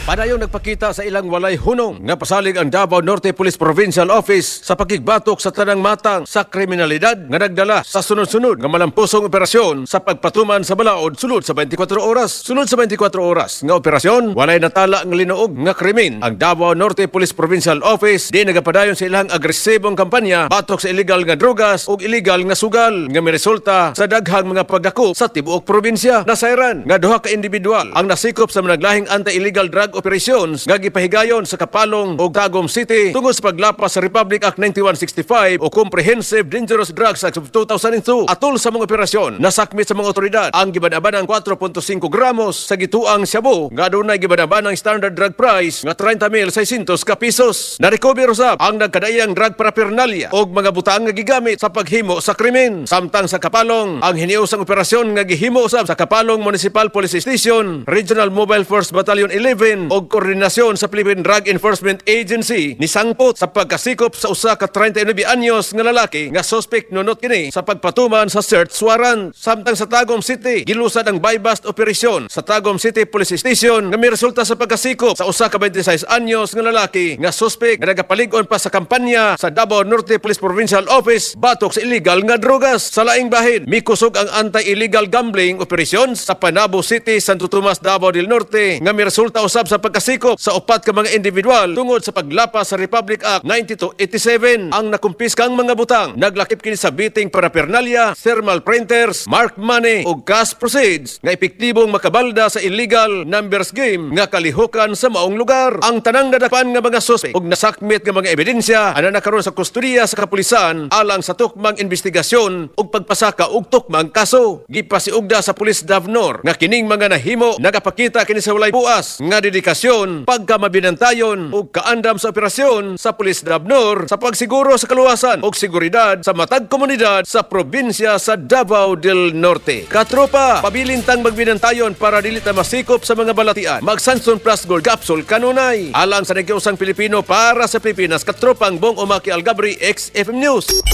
Padayong nagpakita sa ilang walay hunong nga pasalig ang Davao Norte Police Provincial Office sa pakigbatok sa tanang matang sa kriminalidad nga nagdala sa sunod-sunod nga malampusong operasyon sa pagpatuman sa balaod sulod sa 24 oras. Sulod sa 24 oras nga operasyon, walay natala ang linuog nga krimen. Ang Davao Norte Police Provincial Office di nagapadayon sa ilang agresibong kampanya batok sa illegal nga drogas ug illegal nga sugal nga miresulta sa daghang mga pagdakop sa tibuok probinsya. Nasayran nga duha ka individual ang nasikop sa managlahing anti-illegal drug operations nga gipahigayon sa Kapalong ug Tagum City tungod sa paglapas sa Republic Act 9165 o Comprehensive Dangerous Drugs Act of 2002. Atol sa mga operasyon, nasakmit sa mga otoridad ang gibanabanang 4.5 gramos sa gituang shabu nga adunay gibanabanang standard drug price nga 30,600 ka pesos. Na-recover usab ang nagkadaiyang drug paraphernalia og mga butang nga gigamit sa paghimo sa krimen. Samtang sa Kapalong, ang hiniusang operasyon nga gihimo usab sa Kapalong Municipal Police Station, Regional Mobile Force Battalion 11 og koordinasyon sa Philippine Drug Enforcement Agency nisangpot sa pagkasikop sa usa ka 39 anyos nga lalaki nga suspect nunot kini sa pagpatuman sa search warrant. Samtang sa Tagum City, gilusad ang buy-bust operasyon sa Tagum City Police Station nga miresulta sa pagkasikop sa usa ka 26 anyos nga lalaki nga suspect nga nagapalig-on pa sa kampanya sa Davao Norte Police Provincial Office batok sa illegal nga drogas. Sa laing bahin, mikusog ang anti-illegal gambling operations sa Panabo City, Santo Tomas, Davao del Norte nga miresulta usab sa pagkasikop sa upat ka mga individual tungod sa paglapas sa Republic Act 9287. Ang nakumpiskang mga butang naglakip kini sa betting paraphernalia, thermal printers, mark money ug cash proceeds nga epektibong makabalda sa illegal numbers game nga kalihukan sa maong lugar. Ang tanang nadakpan nga mga suspect ug nasakmit nga mga ebidensya ana na karon sa kustodiya sa kapulisan alang sa tukmang investigasyon ug pagpasaka og tukmang kaso. Gipasiugda sa Pulis Davnor nga kining mga nahimo nagapakita kini sa walay puas nga dedikasyon, pagkamabinantayon ug kaandam sa operasyon sa Pulis Davnor sa pagsiguro sa kaluwasan ug seguridad sa matag komunidad sa probinsya sa Davao del Norte. Katropa, pabilin tang magbinantayon para dili ta masikop sa mga balatian. Mag Sanson Plus Gold Capsule kanunay. Alang sa nagkiusang Pilipino para sa Pilipinas, katropang Bong Umaki Algabri, XFM News.